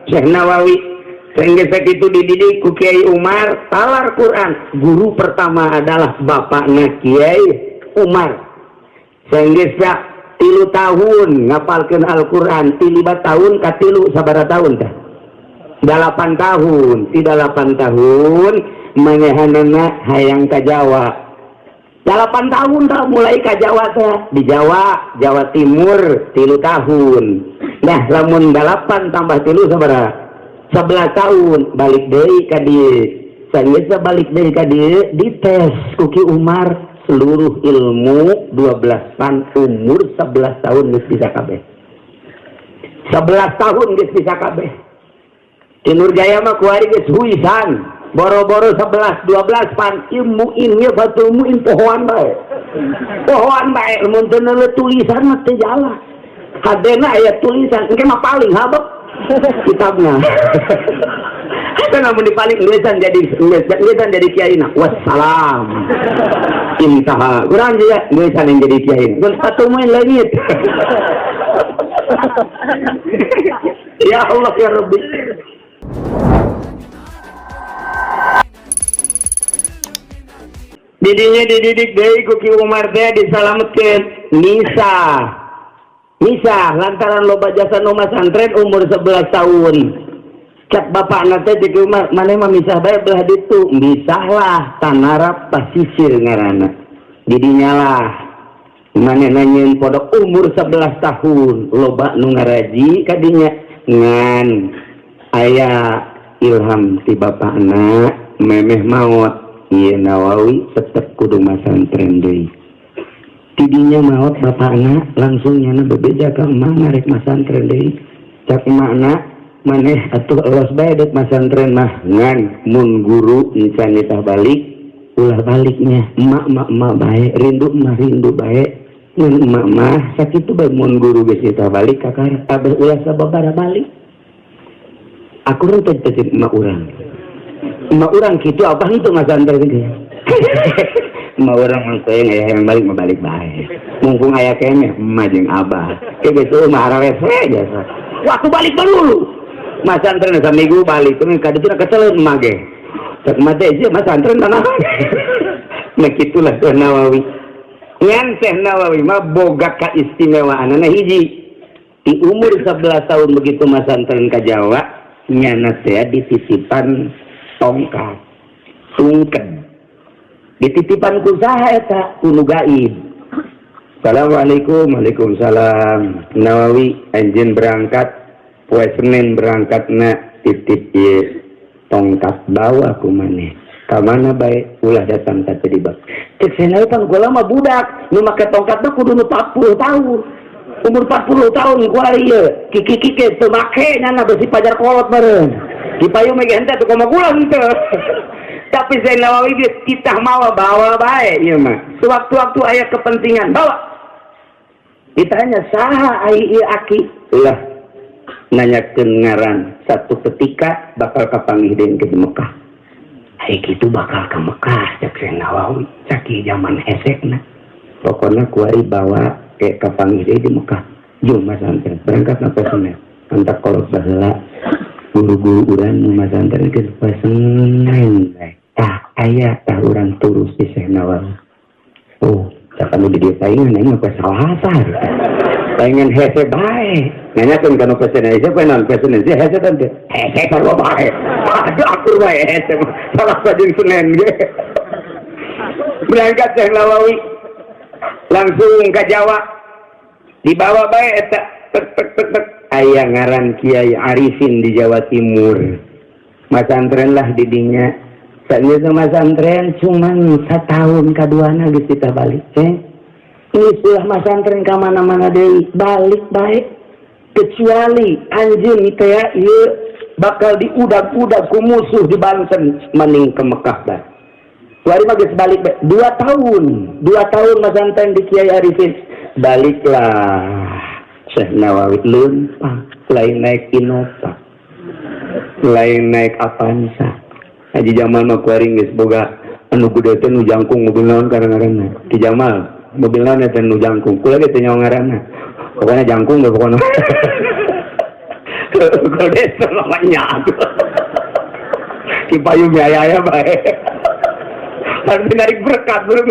Syekh Nawawi. Sehingga sakitu dididik ku Kiai Umar talar Quran. Guru pertama adalah bapakna Kiai Umar. Sehingga 3 tahun ngapalkeun Al-Quran, 5 tahun katilu sabaraha tahun teh? 8 tahun. Ti 8 tahun manehanana hayang ka Jawa. 8 tahun tak mulai ka Jawa teh, di Jawa, Jawa Timur 3 tahun. Nah, lamun 8 tambah 3 sabaraha? 11 tahun. Balik deui ka dieu. Sageus balik deui ka dieu, dites ku Ki Umar seluruh ilmu 12 pan. Umur 11 tahun geus bisa kabeh. 11 tahun geus bisa kabeh. Di Nurjaya mah kuari geus huisan boro-boro 11 12 pan ilmu ini Fathul Muin pohoan bae, pohoan bae. Mun teu tulisan mah teu jalan. Hadena aya tulisan engke mah paling habek kitabna. Kan lamun dipaling ngeusan jadi ngeusan jadi kiai na, wassalam, intaha. Kurang juga ngeusan yang jadi kiai. Mun Fathul Muin leungit. Ya Allah ya Rabbi. Didinya dididik deui ku Ki Umar teh, disalametkeun Nisa. Nisa lantaran loba jasa nu masantren umur 11 tahun. Cek bapakna teh, cek Umar, maneh mah misah bae belah ditu. Misahlah Tanara Pasisir ngaranna. Didinya lah maneh nanyeun pondok umur 11 tahun, loba nu ngaraji kadinya. Ngan aya ilham ti bapakna memeh maot, ieu Nawawi tetep kudu masantren deui. Tidinya maot bapakna, langsung nyana bebeja ka emak, rek masantren deui. Cak emakna, maneh atuh elos bae dek masantren mah, ngan mun guru encan nitah balik ulah baliknya. Emak emak emak bae, rindu mah rindu bae, ngan emak mah sakitu bae. Mun guru geus nitah balik kakara abeh ulah sababara balik. Aku rentut teh emak urang, emak urang kitu apa henteu masantren ge? Emak urang mah teh yang balik mah balik bae, mumpung aya keneh emak jeung abah. Ke geus mah ararese jasa waktu balik dulu masantren saminggu balik kuring ka ditu kesel emak ge. Cek emak teh, "Ieu masantren tanah." Nah, kitulah Syekh Nawawi. Ngan Syekh Nawawi mah boga kaistimewaanana hiji. Di umur 11 tahun begitu masantren ka Jawa, nyana teh dititipan tongkat tungken. Dititipan ku saha eta? Ku nu gaib. "Assalamualaikum." "Waalaikumsalam." "Nawawi, anjeun berangkat poe Senin berangkatna, titip ieu tongkat, bawa ku maneh ka mana bae, ulah datang ka teu dibak." Cek Syekh, "Pan kula mah budak, nu make tongkat mah kudu nu 40 tahun." Umur 40 tahun kuari ieu kiki kiki teu make nyana, besi pajar kolot meureun di payung mah henteu tuh komo kula henteu. Tapi Syekh Nawawi geus titah mawa, bawa bae ieu mah, sewaktu-waktu aya kepentingan bawa. Ditanya, "Saha ai ieu aki?" Lah, nanyakeun ngaran. Satu ketika bakal kapanggih deui ke Mekah. Ai kitu bakal ke Mekah, cek Syekh Nawawi, sakieu zaman hesekna. Pokoknya kuari bawa ke kapanggih deui di Mekah. Jung masantren berangkat na poe Senin. Antak kolot baheula guru-guru urang nu masantren geus poe Senin bae. Tah aya tah urang turus di Syekh Nawawi. Oh, cak anu di dieu paingan aing mah poe Salasa. Paingan hese bae. Nanyakeun kana poe Senin, poe naon poe Senin? Hese teh. Hese sarua bae. Aduh, akur bae hese mah. Salasa jeung Senin ge. Berangkat Syekh Nawawi langsung ke Jawa, dibawa bae eta tek tek tek tek. Aya ngaran Kiai Arifin di Jawa Timur, masantren lah didinya. Sageus masantren cuman setahun kaduana geus kita balik. Ini ulah masantren ka mana-mana deui, balik bae, kecuali anjeun teh ieu bakal diudag-udag ku musuh di Banten, mending ke Mekah bae. Kuari mah geus balik bae. 2 tahun, 2 tahun masantren di Kiai Arifin, baliklah Syekh Nawawi leumpang, lain naik Innova, lain naik Avanza. Haji Jamal mah kuari geus boga anu gede teh, nu jangkung. Mobil naon ngaranna? Ki Jamal, mobil naon eta nu jangkung? Kula ge teu nyaho ngaranna, pokoknya jangkung ge pokoknya. Kolesterol namanya. Ki payung ya ya bae. Harus narik berkat belum.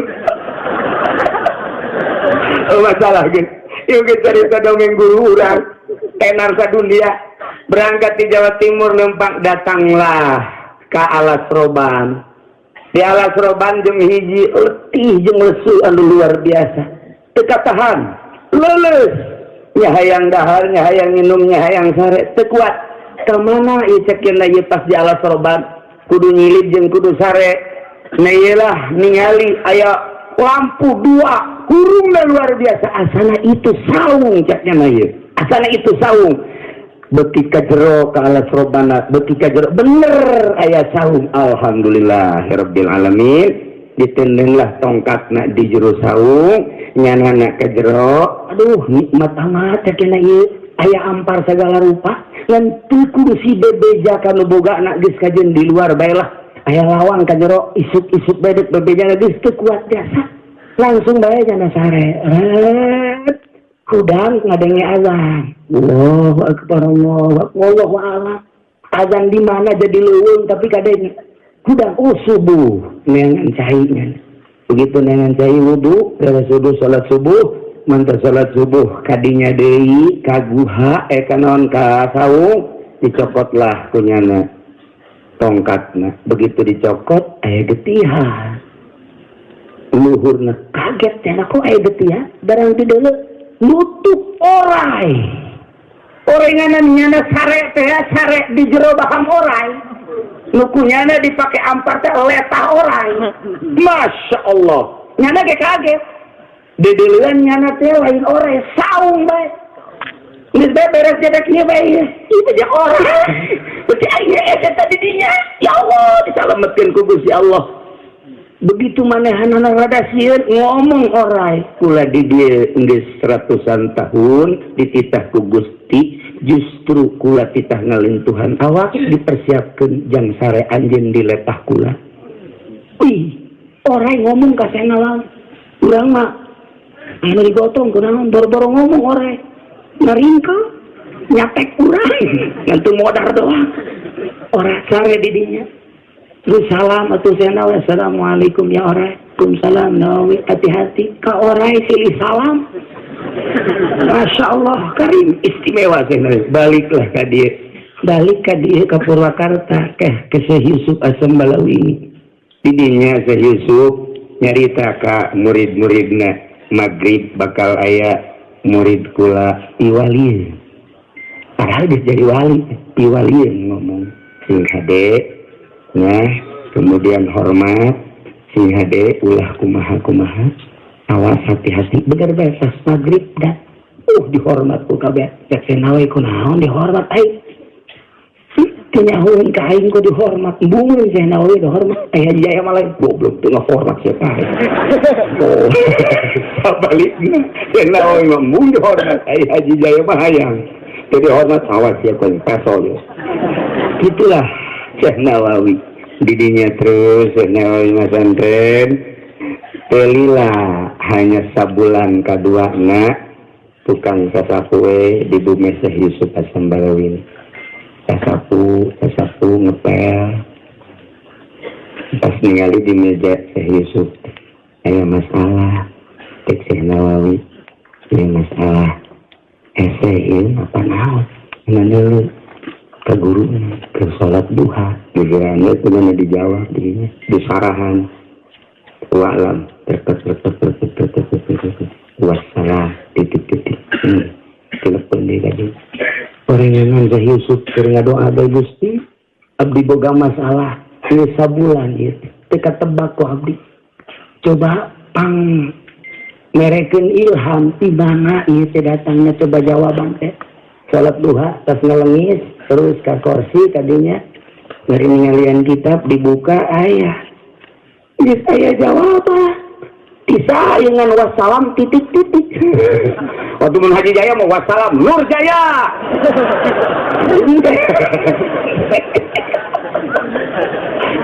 Oh, masalah gitu. Yuk kita cerita dongeng guru urang tenar sadunia, berangkat di Jawa Timur, numpang datanglah ke Alas Roban. Di Alas Roban jam 1 letih jeung lesu anu luar biasa, teu tahan leuleus, nya hayang dahar, nya hayang minum, nya hayang sare, teu kuat. Ka mana ieu, cek ieu? Pas di Alas Roban kudu nyilid jeung kudu sare. Nah, iyalah, ningali aya lampu dua hurungna luar biasa, asana itu saung, ceknya mah ieu asana itu saung. Beki ka jero ka Alas Robana, beki ka jero, bener aya saung. Alhamdulillahirabbil alamin. Ditendenglah tongkatna di jero saung, nyanana ka jero. Aduh, nikmat amat cekna ieu, aya ampar segala rupa, ngan teu kudu si bebeja ka nu bogana, geus kajen di luar bae lah, aya lawang ka jero, isuk-isuk bedek bebeja. Geus teu kuat biasa, langsung bae nyana sare. Ret hudang ngadenge azan, Allahu akbar, Allahu akbar, Allahu a'lam azan di mana, jadi leuweung, tapi kadang hudang, oh, subuh. Neangan cai nya. Begitu neangan cai, wudu, beres wudu, salat subuh. Mantap salat subuh, kadinya deui ka guha, eh, ka naon, ka saung, dicokotlah kunyana tongkatna. Begitu dicokot, aya getihan luhurna. Kaget cenah, kok aya getihan barang di dulu nutup orai. Orenganan nyana sare teh, sare di jero baham orai, nu kunyana dipake ampar teh letah orai. Masya Allah, nyana ge kaget. Dedeuleun nyana teh lain orai, saung bae. Geus bae beres jadi kieu bae ieu teh orai. Berarti aya eta tadi dinya. Ya Allah, disalametkeun ku Gusti Allah. Begitu manehanana rada sieun, ngomong orai, "Kula di dieu geus ratusan tahun dititah ku Gusti, justru kula titah ngalintuhan awak dipersiapkeun jang sare anjeun di letah kula." Wih, orai ngomong ka sena, urang mah anu digotong kunaon, boro-boro ngomong, orai ngaringka nyatek urang ngantu modar doang. Orai sare di dinya. Terus salam atuh sena, "Assalamualaikum ya orai." "Waalaikumsalam Nawawi, hati-hati." Ka orai silih salam. Masya Allah, karim istimewa sena. Baliklah ka dia. Balik ka dia ke Purwakarta ke Syekh Yusuf Asam Balawi. Didinya Syekh Yusuf nyarita ka murid-muridna, maghrib bakal aya murid kula piwalieun. Padahal dia jadi wali, piwalieun ngomong sing hade ya, kemudian hormat sing hade, ulah kumaha kumaha, awas, hati-hati. Bener beres maghrib dah dihormat ku kabeh. Cek Nawawi, kunaon dihormat aing? Kenyahuan ka aing ku dihormat? Bungun Syekh Nawawi dihormat. Eh, Haji Jaya malah goblok teu ngahormat siapa. Oh, sabalikna Syekh Nawawi mah mun dihormat, ai Haji Jaya mah hayang teu dihormat, awas ya kau pesol ya. Itulah Syekh Nawawi. Didinya terus Syekh Nawawi masantren telila, hanya sabulan kaduana tukang sasapu we di bumi Syekh Yusuf Hasan Balawi. Sasapu, sasapu, ngepel, pas ningali di meja Syekh Yusuf aya masalah. Cek Syekh Nawawi, ini masalah hese ieu apa naon? Mana ke guru ke sholat duha pikirannya itu mana dijawab di disarahan walam terket terket terket terket terket, wassalam titik titik. Telepon dia tadi orang yang Syekh Yusuf keur ngadoa bae, "Gusti, abdi boga masalah ini sabulan ieu teu katebak ku abdi, coba pang merekeun ilham di mana ieu teh datangnya, coba jawaban teh." Salat duha tas ngelengis terus ka kursi tadinya bari ningalian kitab, dibuka, aya geus aya jawaban bisa dengan wassalam titik titik. Waktu mun Haji Jaya mau wassalam Nur Jaya.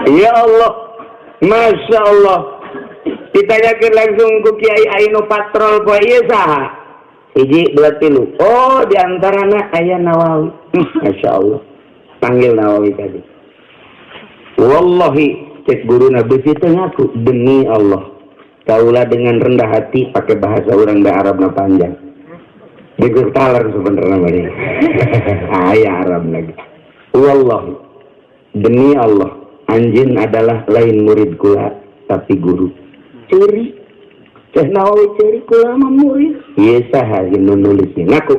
Ya Allah, Masya Allah, ditanyakan langsung ku Kiai, "Ainu patrol poe ieu saha?" Hiji, dua, tilu. Oh, di antarana aya Nawawi. Masya Allah. Panggil Nawawi tadi. Wallahi, cek guruna besi teu ngaku, demi Allah. Kaula dengan rendah hati, pakai bahasa orang da Arab na panjang. Digur talar sebenarnya mah. Aya Arab lagi. Wallahi, demi Allah, anjeun adalah lain murid kula, tapi guru. Curi. Syekh Nawawi curi, kula mah murid. Ieu saha nu nulisnya? Ngaku.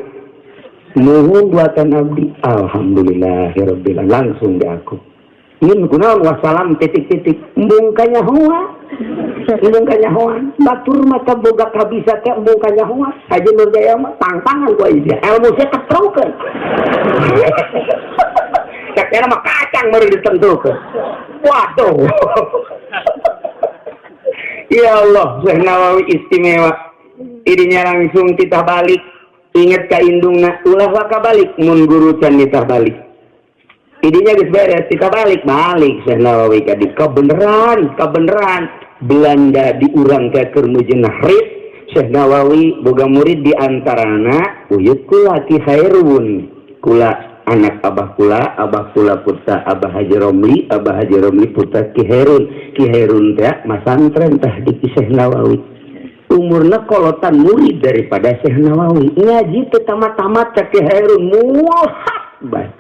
Muhun buatan abdi. Alhamdulillahirabbil, langsung diaku. Ini kunaon wassalam titik-titik, embung kanyahoan. Embung kanyahoan. Batur mata boga kabisa teh embung kanyahoan. Haji Nurjaya mah tangtangan ku aing sia. Ilmu sia ketrokeun. Cek mah kacang baru ditentukeun. Waduh. Ya Allah, Syekh Nawawi istimewa. Idinya langsung kita balik. Ingat ka indungna, ulah waka balik mun guru can nitah balik. Idinya geus beres, kita balik, balik Syekh Nawawi ka di kebenaran, kebenaran. Belanda diurang ke keur Nahrid, Syekh Nawawi boga murid di antarana uyut kula Ki Khairun. Kula anak abah kula, abah kula putra Abah Haji Romli, Abah Haji Romli putra Ki Hairun. Ki Hairun teh masantren tah di Syekh Nawawi. Umurna kolotan murid daripada Syekh Nawawi. Ngaji teu tamat-tamat ka Ki Hairun, mulhat bae.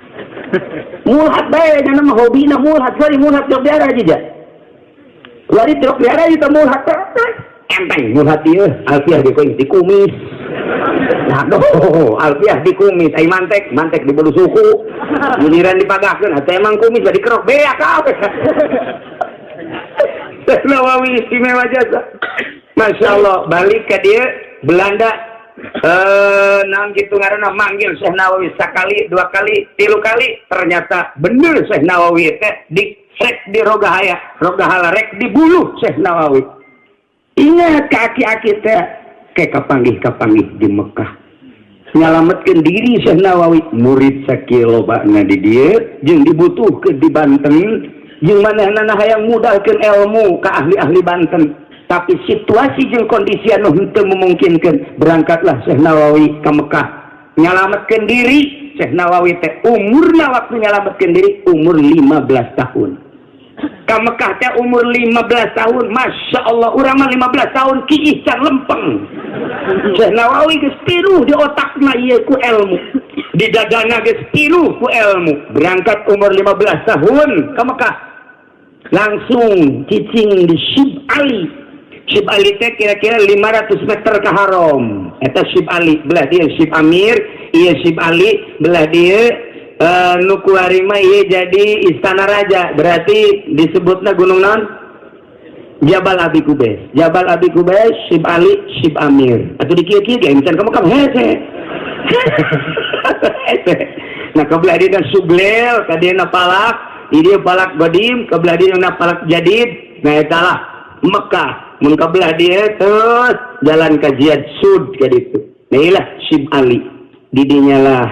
Mulhat bae nya mah hobina mulhat, sorry mulhat jog diara aja. Lari truk diara itu mulhat. Enteng mulhat ieu, alfiah di koing dikumis. Aduh, alfiah dikumis, ai mantek, mantek di bulu suku. Giliran dipagahkeun, atuh emang kumis bari dikerok beak kabeh. Syekh Nawawi istimewa jasa. Masya Allah, balik ke dia Belanda, naon gitu ngaranna, manggil Syekh Nawawi sekali, dua kali, tilu kali, ternyata bener Syekh Nawawi teh di rek di rogahaya, rogahala rek dibunuh Syekh Nawawi. Ingat kaki-aki teh kayak kapanggih-kapanggih di Mekah. Nyalametkeun diri Syekh Nawawi, murid sakieu lobana di dieu jeung dibutuhkeun di Banten, jeung manehna hayang mudalkeun ilmu ka ahli-ahli Banten. Tapi situasi jeung kondisi anu henteu memungkinkan, berangkatlah Syekh Nawawi ke Mekah. Nyalametkeun diri Syekh Nawawi teh umurna waktu nyalametkeun diri umur 15 tahun. Ka Mekah teh umur 15 tahun, Masya Allah, urang mah 15 tahun kiih can lempeng. Syekh Nawawi geus pinuh di otakna ieu ku ilmu. Di dadana geus pinuh ku ilmu. Berangkat umur 15 tahun ke Mekah. Langsung cicing di Syib Ali. Syib Ali teh kira-kira 500 meter ke Haram. Eta Syib Ali, belah dia Syib Amir, iya Syib Ali, belah dia nu kuari mah ieu jadi istana raja. Berarti disebutna gunung naon? Jabal Abi Kubes. Jabal Abi Kubes, Syib Ali, Syib Amir. Atau di kieu-kieu ge can kamu kamu hese. Hese. Nah, kebelah dia Sublel, ka dia palak, di dia palak Godim, kebelah dia na palak Jadid. Nah, eta lah Mekah. Mun kebelah dia terus jalan ke Jihad Sud ka ditu. Nah, inilah Syib Ali. Didinya lah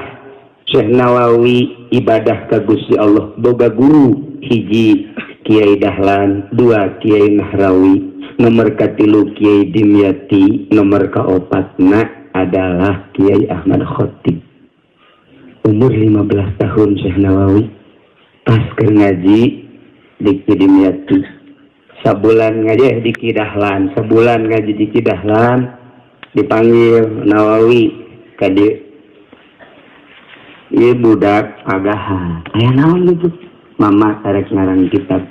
Syekh Nawawi ibadah ka Gusti Allah. Boga guru hiji Kiai Dahlan, dua Kiai Nahrawi, nomor katilu Kiai Dimyati, nomor kaopatna adalah Kiai Ahmad Khatib. Umur 15 tahun Syekh Nawawi pas keur ngaji di Kiai Dimyati. Sabulan ngaji di Ki Dahlan, sebulan ngaji di Ki Dahlan, dipanggil Nawawi ka dieu. Ieu budak agahan. Aya naon gitu? Mama rek ngarang kitab.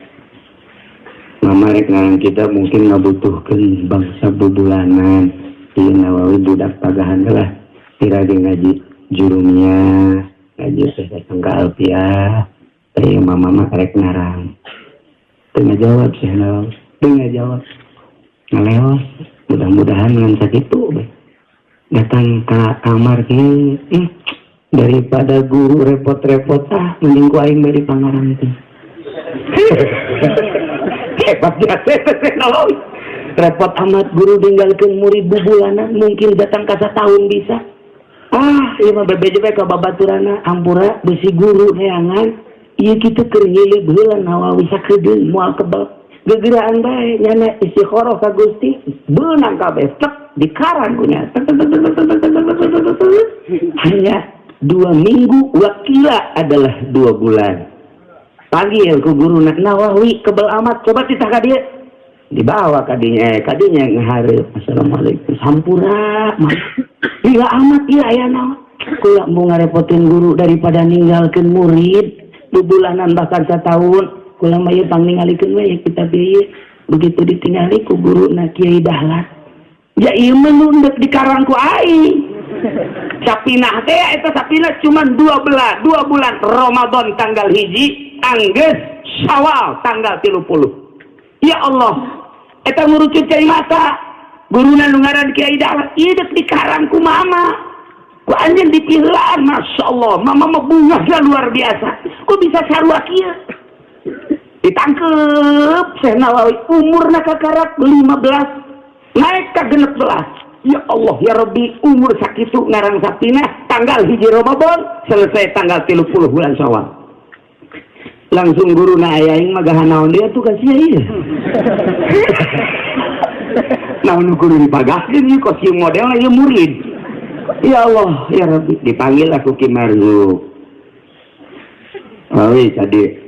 Mama rek ngarang kitab mungkin ngabutuhkeun bangsa bubulanan. Ieu Nawawi budak pagahan lah. Tira ge ngaji jurumnya, ngaji teh datang ke Alfiah. Teh mama mah rek ngarang. Teu ngajawab Syekh Nawawi. Teu ngajawab. Ngaleos. Mudah-mudahan ngan sakitu we. Datang ke kamar kieu, daripada guru repot-repot, ah mending ku aing bari pangarang teh. Hebat jasa Syekh Nawawi. Repot amat guru tinggalkeun murid bubulanan, mungkin datang ka satahun bisa. Ah, ieu mah bebeje ka babaturana, ampura besi guru neangan. Ieu kitu keur nyilib heula Nawawi sakedeung moal kebal. Gegeraan bae nyana istikharah ka Gusti, beunang kabeh tek. Dikarang punya hanya 2 minggu, wakila adalah 2 bulan. Panggil ku guru Nawawi, kebel amat, coba titah ka dia. Dibawa kadinya, kadinya ngahareup, "Assalamualaikum, hampura, lila amat iya aya naon? Kula mau ngarepotin guru daripada ninggalkeun murid bubulanan bahkan setahun. Kula mah ieu pangningalikeun we kitab ieu." Begitu ditingali ku guru na, Kiai Dahlan, "Ya ieu mah nu endek dikarang ku aing Sapinah teh." Eta Sapinah cuma 2 bulan, 2 bulan, Ramadan tanggal 1, angges Syawal tanggal 30. Ya Allah, eta ngurucut cai mata guruna nu ngaran Kiai Dahlan, "Ieu dek dikarang ku mama, ku anjeun dipiheulaan. Masya Allah, mama mah bungahnya luar biasa, kok bisa sarua kieu?" Ditangkep Syekh Nawawi umurna kakarak 15 naik ka 16. Ya Allah ya Rabbi, umur sakitu ngarang Sapinah tanggal 1 Ramadan, selesai tanggal 30 bulan Syawal. Langsung guru na, "Aing mah gahan naon dia tuh kasih ieu naon nu kudu dipagahkeun ieu kos ieu model ieu murid." Ya Allah ya Rabbi, dipanggil aku Ki Marzuk. "Oh, tadi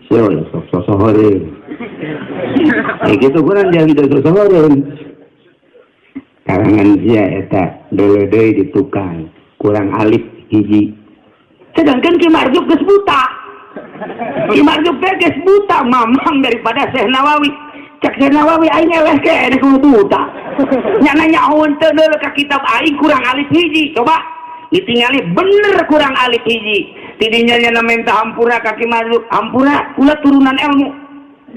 so sok sosohoreun kayak gitu, kurang jangan sosohoreun karangan sia eta deuleu deui di tukang kurang alif hiji." Sedangkan Ki Marzuk geus buta. Ki Marzuk teh geus buta, mamang daripada Syekh Nawawi. Cek Syekh Nawawi, "Aing eleh keneh kudu buta. Nyana nyahoeun teu deuleu ka kitab aing kurang alif hiji." Coba ditingali, bener kurang alif hiji. Tidinya nyana minta hampura ka Ki Marzuk, "Hampura, kula turunan ilmu."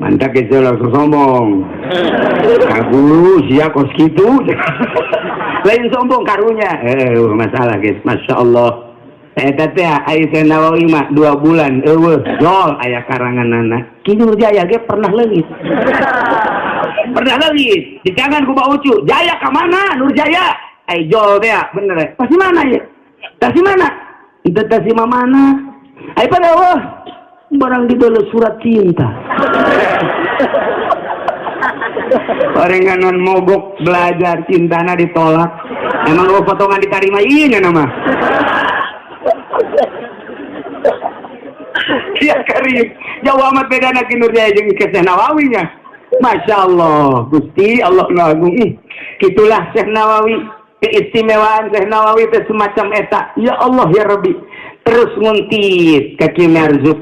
Mantap geus langsung sombong. "Aku sia kos kitu." Lain sombong karunya. Eh, masalah guys. Masya Allah. Eta teh aya Syekh Nawawi mah 2 bulan eueuh jol aya karanganana. Ki Nurjaya ge pernah leungit. Pernah leungit. Dicangan ku Ucu, "Jaya ka mana Nurjaya?" "Ai jol teh bener ya. Pasti mana ya? Tasi mana? Itu tasi mana? Ai pada wah barang dibeli surat cinta." Orenganon mogok belajar, cintana ditolak. Emang lu potongan diterima iya nama. Ya Karim, jauh amat beda Ki Nurjaya jeung ke Syekh Nawawi nya. Masya Allah, Gusti Allah nu agung. Ih, gitulah Syekh Nawawi. Keistimewaan Syekh Nawawi itu semacam eta. Ya Allah ya Rabbi. Terus nguntit ka Ki Marzuk,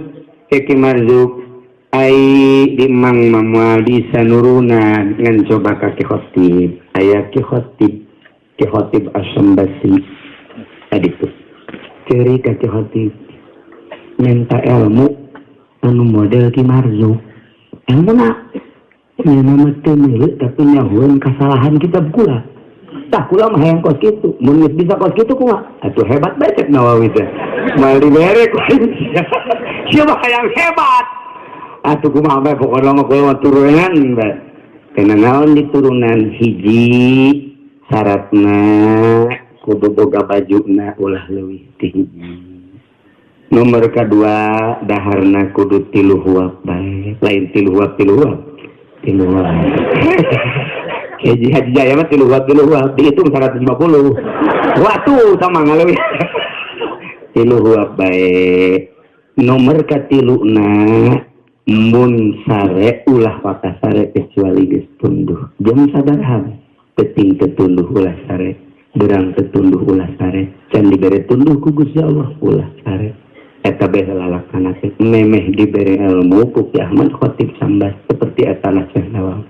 ka Ki Marzuk. Ai di mang moal bisa nurunan ngan coba ka Ki Khotib. Aya Ki Khotib, Ki Khotib Asam Basri. Tadi tuh. Ceri ka Ki Khotib. Minta ilmu anu model Ki Marzuk. Ilmu na nya nama teu milu tapi nyahueun kesalahan kitab kula. Tah, kula mah hayang kos kitu. Mun geus bisa kos kitu kumaha? Atuh hebat bae cek Nawawi teh. Moal dibere ku aing. Siapa hayang hebat? Atuh kumaha bae, pokona mah kula mah turunan bae. Kena naon diturunan? Hiji syaratna kudu boga bajuna ulah leuwih ti hiji. Nomor kedua, daharna kudu tilu huap bae, lain tilu huap tilu huap. Tilu huap. Haji Haji Jaya mah tilu huap dihitung 150. Waktu sama ngaleuwih. Tilu huap bae. Nomor katiluna, mun sare ulah waka sare kecuali geus tunduh. Jam sabaraha penting tetunduh ulah sare, berang tetunduh ulah sare, can dibere tunduh ku Gusti Allah ulah sare. Eta bae lalakana teh memeh dibere ilmu ku Ki Ahmad Khatib Sambas seperti eta lah Syekh Nawawi.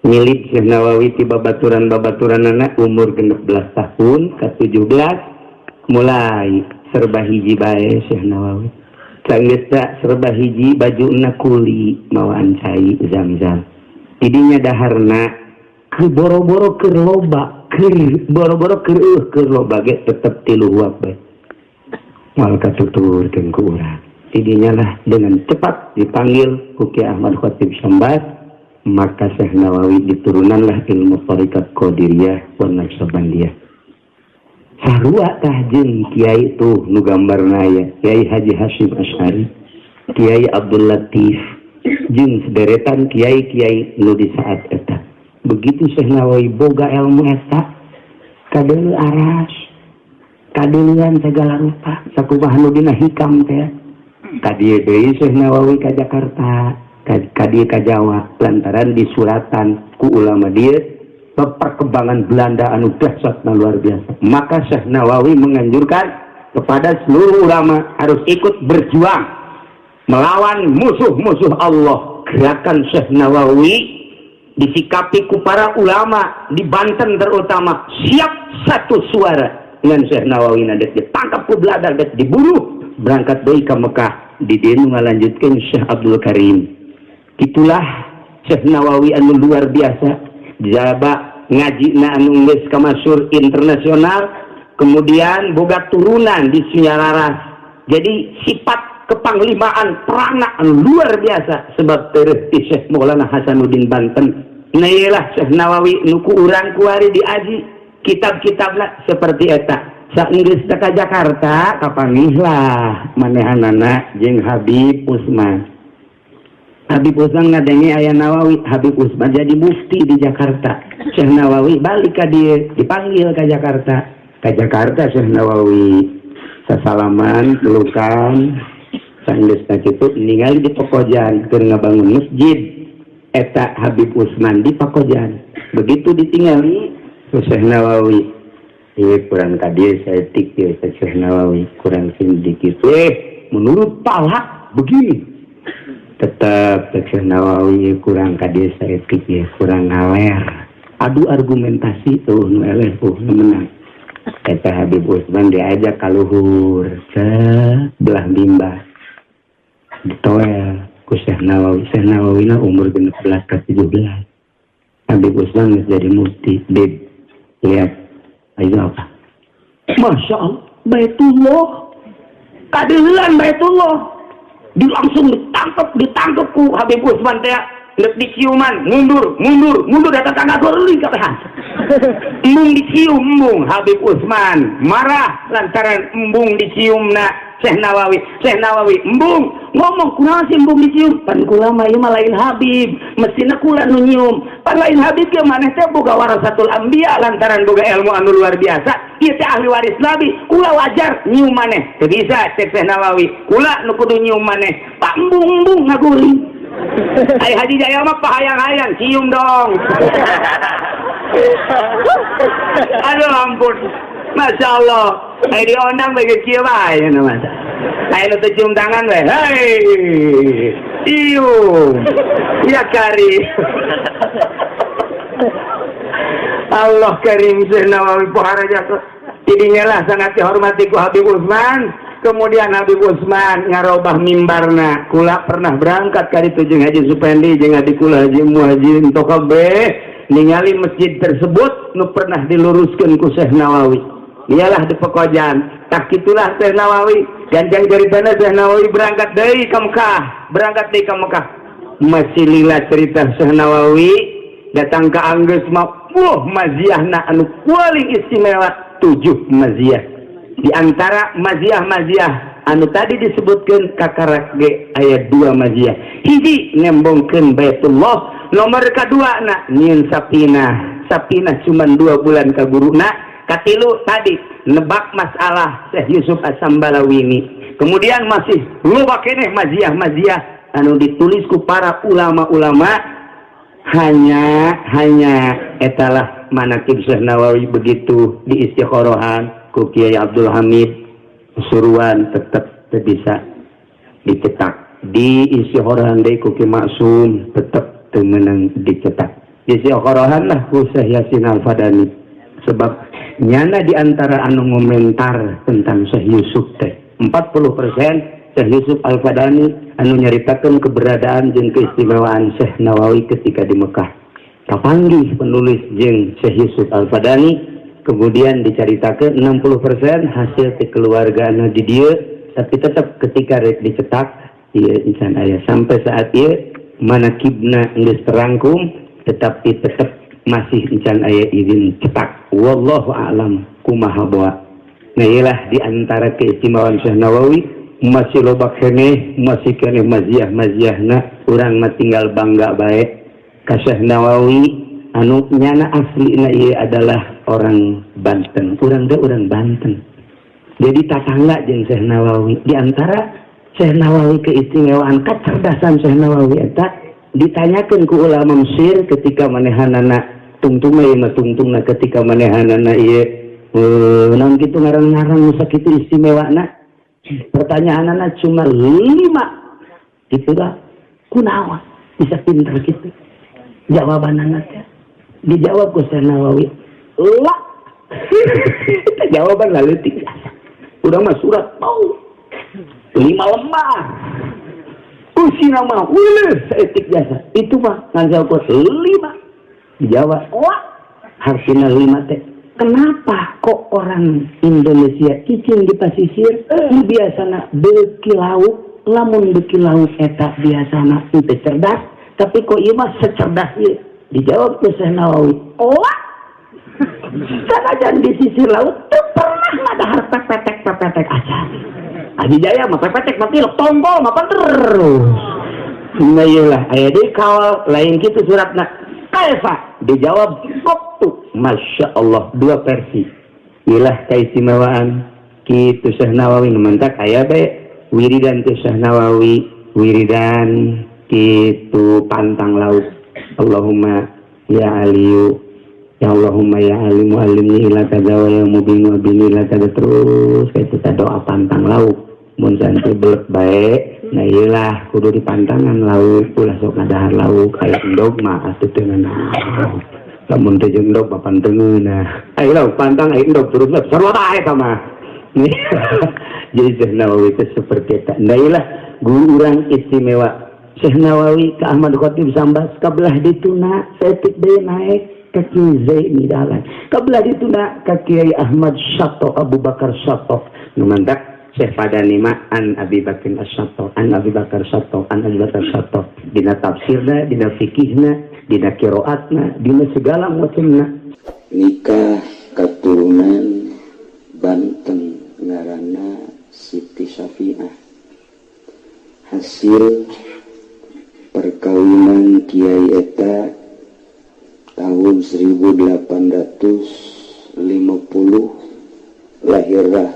Ngilid Syekh Nawawi ti babaturan-babaturanana umur 16 tahun ke 17 mulai serba hiji bae Syekh Nawawi. Sanggeus serba hiji, bajuna kuli mawaan cai zam-zam. Tidinya daharna ke boro-boro keur loba, keur boro-boro keur keur loba ge tetep tilu huap bae. Moal katuturkeun ku urang. Tidinya lah dengan cepat dipanggil ku Ki Ahmad Khatib Sambas, maka Syekh Nawawi diturunanlah ilmu tarikat Qadiriyah wa Naqsyabandiyah. Sarua tah jeung kiai tuh nu gambarna aya Kiai Haji Hasyim Asy'ari, Kiai Abdul Latif, jeung sederetan kiai-kiai nu di saat eta. Begitu Syekh Nawawi boga ilmu eta. Kadeuleu aras, kadeuleuan segala rupa, sakumaha nu dina hikam teh. Ka dieu deui Syekh Nawawi ka Jakarta, ka dieu ka Jawa, lantaran disuratan ku ulama dieu perkembangan Belanda anu dahsyat luar biasa. Maka Syekh Nawawi menganjurkan kepada seluruh ulama harus ikut berjuang melawan musuh-musuh Allah. Gerakan Syekh Nawawi disikapi ku para ulama di Banten terutama siap satu suara dengan Syekh Nawawi. Nadek ditangkap ku Belanda, dek dibunuh, berangkat deui ke Mekah, di dieu nu ngalanjutkeun Syekh Abdul Karim. Itulah Syekh Nawawi anu luar biasa. Jaba ngaji na anu geus kamasyhur internasional, kemudian boga turunan di Sunyalaras, jadi sifat kepanglimaan perana anu luar biasa sebab tereh ti Syekh Maulana Hasanuddin Banten. Nah, iyalah Syekh Nawawi nu ku urang kuari diaji kitab-kitabna seperti eta. Saenggeus ka Jakarta, kapanggihlah manehanana jeung Habib Usman. Habib Usman ngadenge aya Nawawi. Habib Usman jadi mufti di Jakarta. Syekh Nawawi balik ka dieu, dipanggil ke Jakarta. Ke Jakarta Syekh Nawawi sasalaman, pelukan. Saenggeusna kitu, ningali di Pekojan keur ngabangun masjid eta Habib Usman di Pakojan. Begitu ditingali ku Syekh Nawawi, ieu kurang ka dieu saeutik ieu. Syekh Nawawi kurang sedikit, menurut falak begini. Tetap Syekh Nawawi kurang ka dieu saeutik ieu, kurang ngaler. Adu argumentasi tuh, nu eleh tuh nu menang. Eta Habib Usman diajak ka luhur sebelah mimbar, ditoel ku Syekh Nawawi. Syekh Nawawi na umur 16 ke 17, Habib Usman geus jadi mufti. "Bib, lihat itu apa?" "Masya Allah, Baitullah." Kadeulan Baitullah di langsung ditangkap, ditangkap ku Habib Usman teh. Rek diciuman, mundur, mundur, mundur, datang tangga guling kabehan. Embung dicium, embung. Habib Usman marah lantaran embung dicium na Syekh Nawawi. Syekh Nawawi embung ngomong, "Kunaon sih embung dicium? Pan kula mah ieu mah lain Habib, mestina kula nu nyium. Pan lain Habib ge maneh teh boga warasatul anbiya lantaran boga ilmu anu luar biasa. Ieu teh ahli waris Nabi, kula wajar nyium maneh." "Teu bisa," cek Syekh Nawawi, "kula nu kudu nyium maneh." Pak, embung-embung ngaguling. Ai Haji Jaya mah pahayang-hayang, "Cium dong." Aduh ampun. Masya Allah. Ai diondang bagi kieu bae nya masa. Ai nu teu cium tangan we. Hei. Cium. Ya kari. Allah Karim. Syekh Nawawi pohara jatuh. Jadinya lah sangat dihormati ku Habib Usman. Kemudian Habib Usman ngarobah mimbarna. Kula pernah berangkat kali itu jeung Haji Supendi, jeung adik kula Haji Muhaji kabeh, ningali masjid tersebut nu pernah diluruskeun ku Syekh Nawawi. Iyalah di Pekojan. Tak itulah Syekh Nawawi. Ganjang ceritana Syekh Nawawi berangkat deui ka Mekah, berangkat deui ka Mekah. Masih lila cerita Syekh Nawawi datang ke Anggeus mah, wah, maziahna anu paling istimewa tujuh maziah. Di antara maziah-maziah anu tadi disebutkan, kakarak ge aya dua maziah. Hiji, nembongkeun Baitullah. Nomor kedua na nyieun sapinah, sapinah cuman 2 bulan ka guruna. Katilu tadi nebak masalah Syekh Yusuf As-Sambalawini. Kemudian masih loba keneh maziah-maziah anu ditulis ku para ulama-ulama. Hanya hanya etalah manakib Syekh Nawawi. Begitu di istikhorohan ku Kiai Abdul Hamid Suruan, tetap bisa dicetak. Di istikhorohan deui ku Ki Maksum, tetap teu meunang dicetak. Di istikhorohan lah ku Syekh Yasin Al-Fadani, sebab nyana di antara anu ngomentar tentang Syekh Yusuf teh 40% Syekh Yusuf Al-Fadani anu nyaritakeun keberadaan jeung keistimewaan Syekh Nawawi ketika di Mekah. Kapanggih penulis jeung Syekh Yusuf Al-Fadani, kemudian diceritakan 60% hasil kekeluargaan di dieu, tapi tetap ketika rek dicetak ieu insan aya. Sampai saat ieu manakibna geus terangkum, tetapi tetap masih encan aya izin cetak. Wallahu a'lam kumaha bawa. Nah, iyalah di antara keistimewaan Syekh Nawawi. Masih loba keneh, masih keneh maziah maziahna. Urang mah tinggal bangga bae ka Syekh Nawawi. Anu nyana aslina ieu adalah orang Banten, urang teh orang Banten. Jadi tatangga jeung Syekh Nawawi. Di antara Syekh Nawawi keistimewaan kecerdasan Syekh Nawawi eta ditanyakan ku ulama Mesir ketika manehanana tungtungna ieu mah tungtungna ketika manehanana ieu naon kitu ngarang-ngarang nu sakitu istimewana, pertanyaanana cuma lima gitu lah, kunaon bisa pinter gitu? Jawabanana teh dijawab ku Syekh Nawawi lah, jawaban leutik, udah mah surat mau 5 lembar, usina mah uleuh saeutik jasa itu mah ngan jawab lima. Dijawab wah, hartina lima teh kenapa kok orang Indonesia cicing di pasisir nu biasana beuki lauk, lamun beuki lauk eta biasana teu cerdas, tapi kok ieu mah secerdas ieu? Dijawab ku Syekh Nawawi, wah, sanajan di sisi laut teu pernah ngadahar pepetek pepetek acan. Adi Jaya mah pepetek mah tilok, tongkol mah terus. Nah iyalah, aya deui kawal lain kitu suratna. Kaifa? Dijawab waktu. Masya Allah, dua versi. Ilah keistimewaan kitu Syekh Nawawi. Nu mantak aya bae wiridan teh Syekh Nawawi, wiridan kitu pantang laut. Allahumma ya Aliyu ya Allahumma ya Alimu alimni ila kaza wa ya mubin wa bini ila kaza, terus kayak kita doa pantang lauk mun santri belek bae. Nah iyalah, kudu dipantangan lauk, ulah sok ngadahar lauk. Aya endog mah atuh teu nanaon, lamun teu jeung endog mah pan teu ngeunah. Aya lauk pantang, aya endog terus sarua bae eta mah. Jadi Syekh Nawawi itu seperti itu. Nah iyalah, guru urang istimewa Syekh Nawawi ke Ahmad Khatib Sambas, kabelah dituna saeutik deui naik ka Kiai Zaini Dahlan, kabelah dituna ka Kiai Ahmad Syatto, Abu Bakar Syatto. Nu mantak Syekh Padani mah an Abi Bakar As-Syatto, an Abi Bakar Syatto, an Abi Bakar Syatto, dina tafsirna, dina fikihna, dina qiraatna, dina segala macamna. Nikah keturunan Banten ngaranna Siti Syafi'ah, hasil perkawinan Kiai eta tahun 1850 lahirlah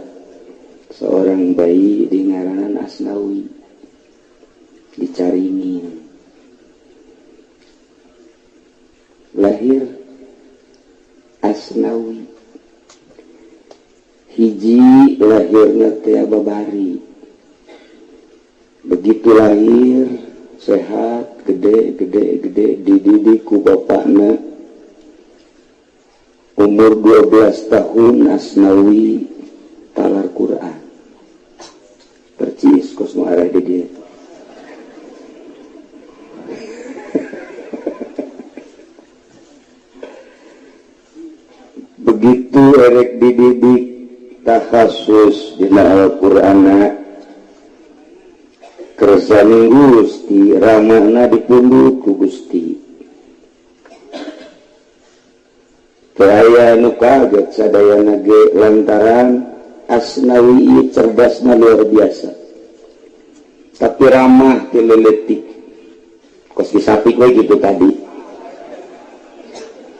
seorang bayi di ngaranan Asnawi, dicaringin lahir Asnawi. Hiji lahirna teh babari, begitu lahir sehat, gede gede gede, dididik ku bapakna. Umur 12 tahun Asnawi talar Quran percis kos nu arah di dieu. Begitu erek dididik takhasus dina Al-Qur'ana, kersaning Gusti ramahna dipundhut ku Gusti. Teu aya nu kaget sadayana ge lantaran Asnawi ieu cerdasna luar biasa, tapi ramah ti leuletik kos disapik we gitu tadi.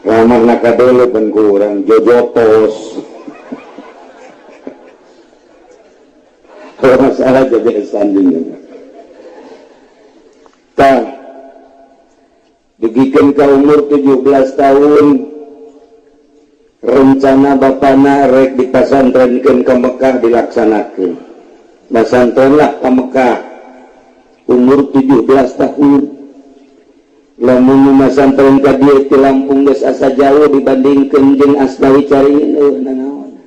Ramahna kadele pan ku urang jojotos. Kalau masalah jadi sanding. Tah, dugikeun ka umur 17 tahun, rencana bapana rek dipasantrenkeun ka Mekah dilaksanakeun. Pasantrenlah ka Mekah umur 17 tahun. Lamun masantren ka dieu ti Lampung geus asa jauh dibandingkeun jeung Asnawi Caringin eueuh nanaon.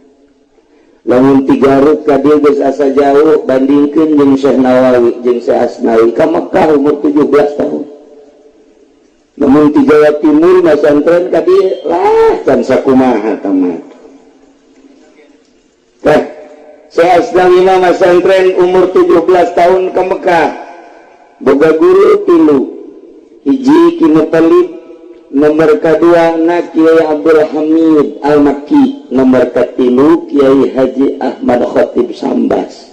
Lamun ti Garut ka dieu geus asa jauh bandingkeun jeung Syekh Nawawi jeung Syekh Asnawi ka Mekah umur 17 tahun. Lamun ti Jawa Timur masantren ka dieu lah can sakumaha tamat. Tah, Syekh Asnawi mah masantren umur 17 tahun ke Mekah. Boga guru tilu. Hiji Ki Muthalib, nomor kedua na Kiai Abdul Hamid Al-Makki, nomor katilu Kiai Haji Ahmad Khatib Sambas.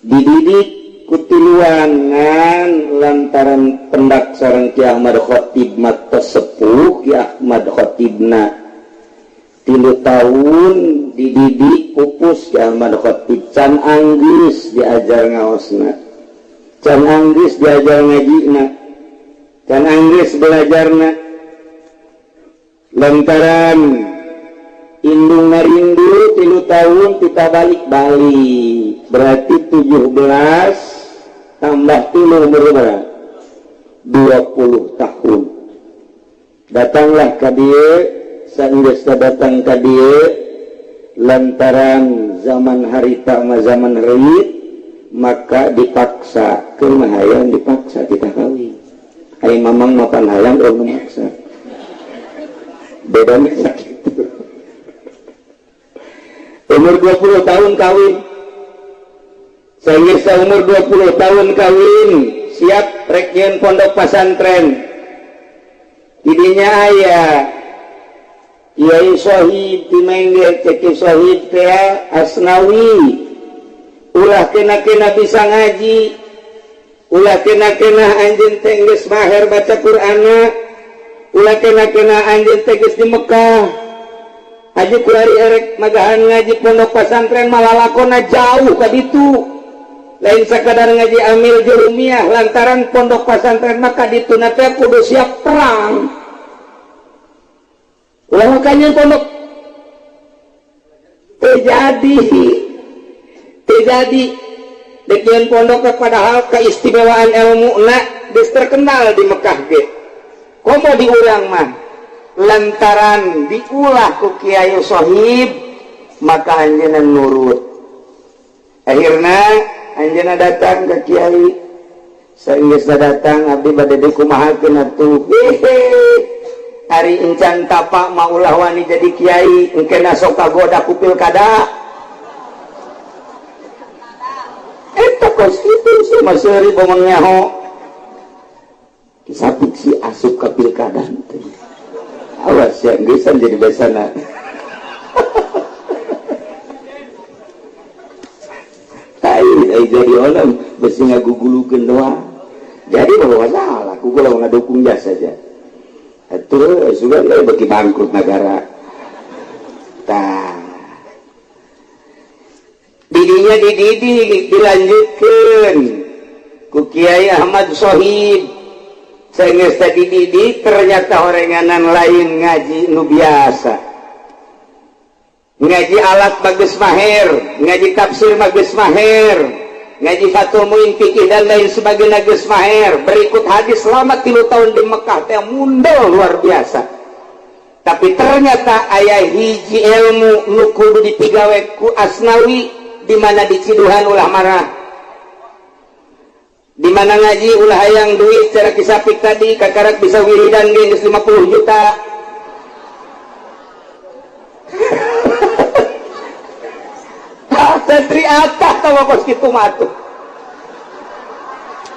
Dididik Kutiluan ngan lantaran pendak sareng Ki Ahmad Khatib mata sepuh Ki Ahmad Khatibna 3 tahun dididik pupus Ki Ahmad Khatib can anggeus diajar ngaosna, can anggeus diajar ngajina, can anggeus belajarna. Lantaran indung ngarindu 3 tahun kita balik-balik, berarti 17 tambah 3 berapa? 20 tahun. Datanglah ka dieu, saenggeus datang ka dieu lantaran zaman harita mah zaman reuit, maka dipaksa keur mah hayang dipaksa kita kawin. Ai mamang mapan hayang eueuh memaksa. Bedanya sakitu. Umur 20 tahun kawin. Saenggeus umur 20 tahun kawin, siap rek nyieun pondok pasantren. Didinya aya Kiai Sohib di Mengge, cek Kiai Sohib teh Asnawi. Ulah kena-kena bisa ngaji, ulah kena-kena anjeun teh geus maher baca Qur'anna, ulah kena-kena anjeun teh geus di Mekah. Haji kurari erek magahan ngaji pondok pasantren malah lakona jauh ka ditu. Lain sakadar ngaji amil jurumiyah, lantaran pondok pasantren maka dituna teh kudu siap perang. Ulah makanya pondok terjadi dek pondok padahal keistimewaan ilmu na geus terkenal di Mekah ge. Komo di urang mah lantaran diulah ku Kiai Sohib maka anjeunna nurut. Akhirna anjeunna datang ke Kiai. Saenggeus datang abdi bade dikumahakeun atuh. Hehe. Ari encan tapa mah ulah wani jadi kiai, engkena sok kagoda ku pilkada. Eta kos kitu sih mah seuri bomong nyaho. Kisapik si asup ka pilkada teh. Awas ya geusan jadi basana. Tai jadi orang besi ngagugulukeun doang. Jadi bahwa salah, ku kalau ngadukung jasa saja. Atuh sudah lah bagi bangkrut negara. Tah. Didinya dididik dilanjutkeun ku Kiai Ahmad Sohib. Saenggeus tadi dididik ternyata orenganan lain ngaji nu biasa. Ngaji alat bagus maher, ngaji tafsir bagus maher, ngaji Fathul Muin fikih dan lain sebagainya geus maher. Berikut hadis selama 3 tahun di Mekah teh mundel luar biasa. Tapi ternyata aya hiji ilmu nu kudu dipigawe ku Asnawi, di mana di Ciduhan ulah marah, di mana ngaji ulah hayang duit cara kisapik tadi kakarak bisa wiridan ge geus 50 juta. Santri atah tawa kos kitu mah atuh.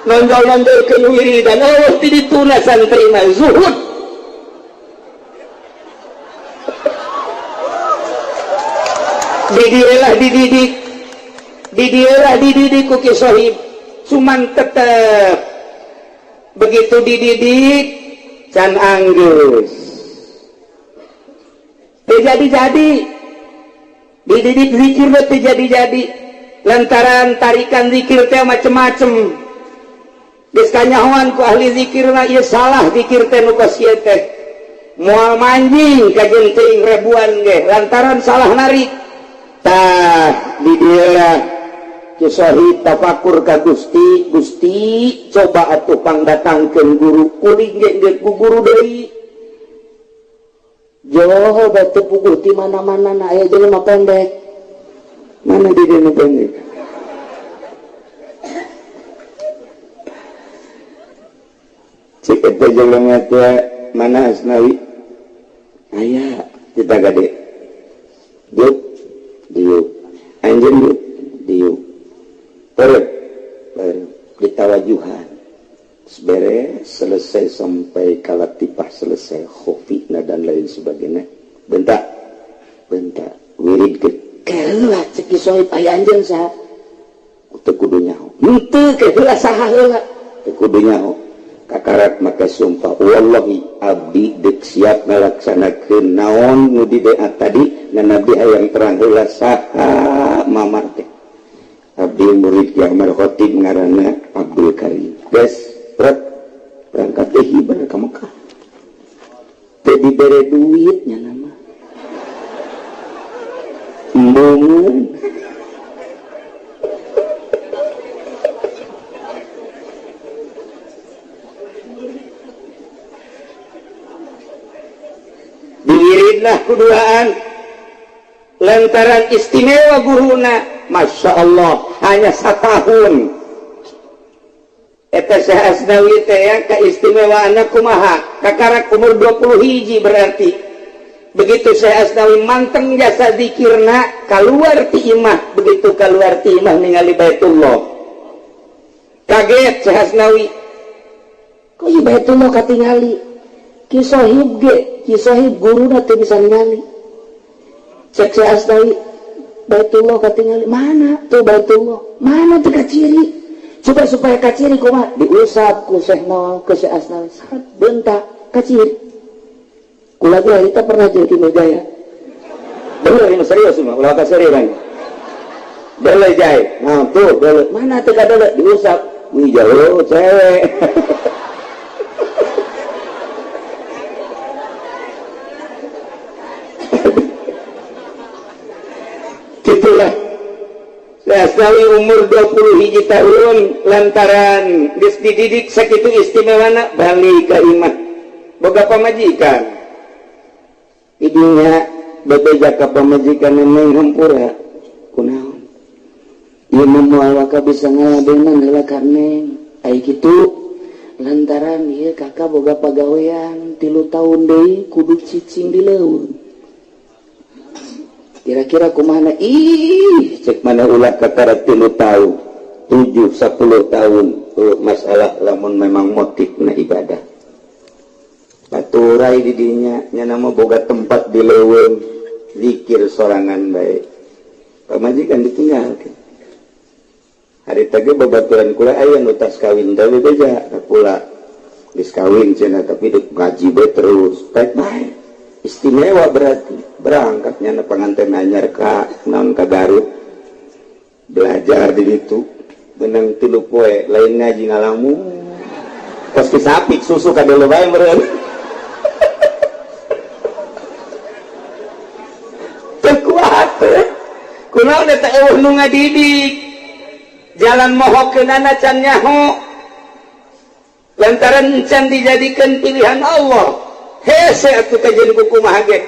Nonjol-nonjol ke wiridan, eueuh ti dituna santri mah zuhud. Didieulah dididik. Didieulah dididik ku Ki Sohib. Cuman tetep begitu dididik can anggeus. Teu jadi-jadi. Dididik zikir teh jadi-jadi lantaran tarikan zikir teh macem-macem. Geus kanyahoan ku ahli zikir mah ieu salah zikir teh nu kos ieu teh. Moal manjing ka jeung teuing ribuan ge lantaran salah narik. Tah di dieu Ki Sohib tafakur ka Gusti, Gusti coba atuh pangdatangkeun guru kuring ge geus ku guru deui. Joho batu puguh di mana-mana na aya jelema pendek. Mana di dieu nu pendek? Cik eta jelema teh mana Asnawi? Aya kita gade. Diuk, diuk. Anjeun diuk, diuk. Terus ditawajuhan. Beres selesai sampai kalatipah selesai khofina dan lain sebagainya. Bentak bentak wirid ke kelah cek Ki Sohib aya anjeun saha teu kudu nyaho. Henteu ke heula saha heula teu kudu nyaho. Kakarak make sumpah, wallahi abdi dek siap ngalaksanakeun naon nu di doa tadi, ngan abdi hayang terang heula saha mamar teh. Abdi murid Ki Ahmad Khatib, ngaranna Abdul Karim. Geus, berangkat deui bener ka Mekah. Teu dibere duit nya nama. Embungeun. Diwiridlah kuduaan lantaran istimewa guruna. Masya Allah, hanya setahun eta Syekh Asnawi teh ya, keistimewaan kumaha, kakarak umur 20 hiji. Berarti begitu Syekh Asnawi manteng jasa zikirna, keluar ti imah. Begitu keluar ti imah, ningali Baitullah, kaget Syekh Asnawi, kok ieu Baitullah katingali? Ki Sohib ge, Ki Sohib guruna, teu bisa ningali. Cek Syekh Asnawi, Baitullah katingali, mana tuh Baitullah, mana tuh kaciri? Coba supaya kaciri kumaha? Diusap ku Syekh Nawal ke Syekh Asnawi, saat bentak kaciri. Kula ge harita pernah jadi Jaya. Bener ini, serius mah, ulah ka serius kan. Dele jai. Nah, tuh dele. Mana tuh kadele diusap. Wih, jauh cewek. Gitulah. Asnawi umur 20 hiji tahun, lantaran geus dididik sakitu istimewana, balik ka imah, boga pamajikan. Ibunya bebeja ka pamajikan, "Neng, hampura, kunaon ieu mah moal waka bisa ngaladenan heula ka neng?" Ai kitu, lantaran ieu kakak boga pagawean 3 tahun deui, kudu cicing di leuweung. Kira-kira kumaha? Ih, cek mana, ulah kakara 3 tahun, 7, 10 tahun. Oh, masalah lamun memang motif na ibadah. Baturai didinya nya nama boga tempat di leuweung, zikir sorangan baik, pamajikan ditinggalkeun. Hari tadi babaturan kula aya nu tas kawin, tapi beja ka kula, geus kawin cenah, tapi dek ngaji bae terus. Baik baik, istimewa. Berarti berangkatnya na pengantin anyar ka naon, ka Garut, belajar di ditu, benang 3 poe lain ngaji, ngalamun pasti sapi susu ka dulu bae meureun. Teu kuat teh kunaon eta? Eueuh nu ngadidik, jalan mohokeunana can nyaho lantaran can dijadikan pilihan Allah. Hese atuh kajian kumaha ge,